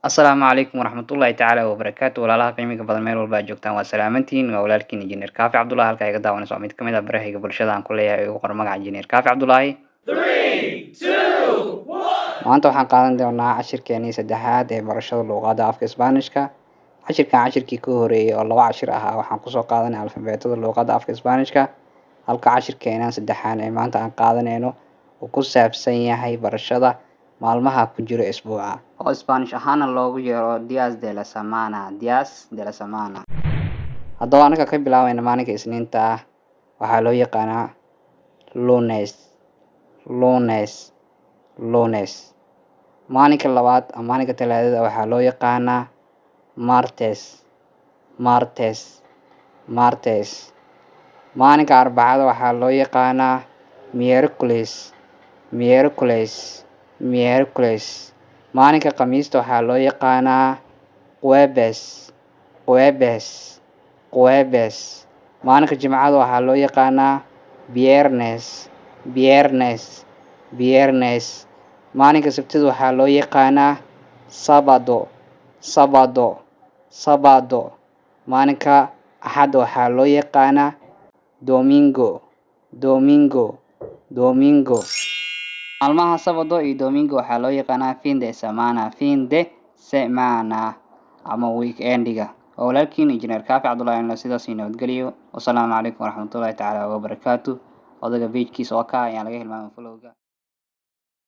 Asalaamu calaykum waraxmatullaahi tacaala wabarakaatu. Walaalaha qiimiga badan, meel walba aad joogtaan, waa salaamantihiin. Waa walaalkiin Injineer Kaafi Cabdullahi. Halka iga daawanayso waa mid kamid ah barahayga bulshada aan ku leeyahay, ugu qoran magaca Injineer Kaafi Cabdullaahi. Maanta waxaan qaadan doonaa cashirkeenii saddexaad ee barashada luuqadda afka Isbaanishka. Cashirkan cashirkii ka horeeyay oo laba cashir ahaa waxaan kusoo qaadanay alfabeetada luuqadda afka Isbaanishka, halka cashirkeenan saddexaan ee maanta aan qaadanayno uu ku saabsan yahay barashada maalmaha ku jira isbuuca, oo Isbaanish ahaana loogu yeero días de la semana, días de la semana. Haddaba anaga ka bilaabayna maalinka Isniinta ah, waxaa loo yaqaanaa lunes, lunes, lunes. Maalinka labaad ama maalinka Talaadada waxaa loo yaqaanaa martes, martes, martes. Maalinka Arbacada waxaa loo yaqaanaa miércoles, miércoles, miércoles. Maalinka Khamiista waxaa loo yaqaanaa jueves, jueves, jueves. Maalinka Jimcada waxaa loo yaqaanaa viernes, viernes, viernes. Maalinka Sabtida waxaa loo yaqaanaa sábado, sábado, sábado. Maalinka Axadda waxaa loo yaqaanaa domingo, domingo, domingo. Maalmaha sábado iyo domingo waxaa loo yaqaanaa fin de semana, fin de semana ama weekendiga. Waa walaalkiin Injineer Kaafi Cabdullahi inla sidaas iyo nabadgeliyo. Wasalaamu calaykum waraxmatullaahi tacaala wabarakaatu. Odaga page-kiisa waa kaa ayaan laga hilmaamay follow-ga.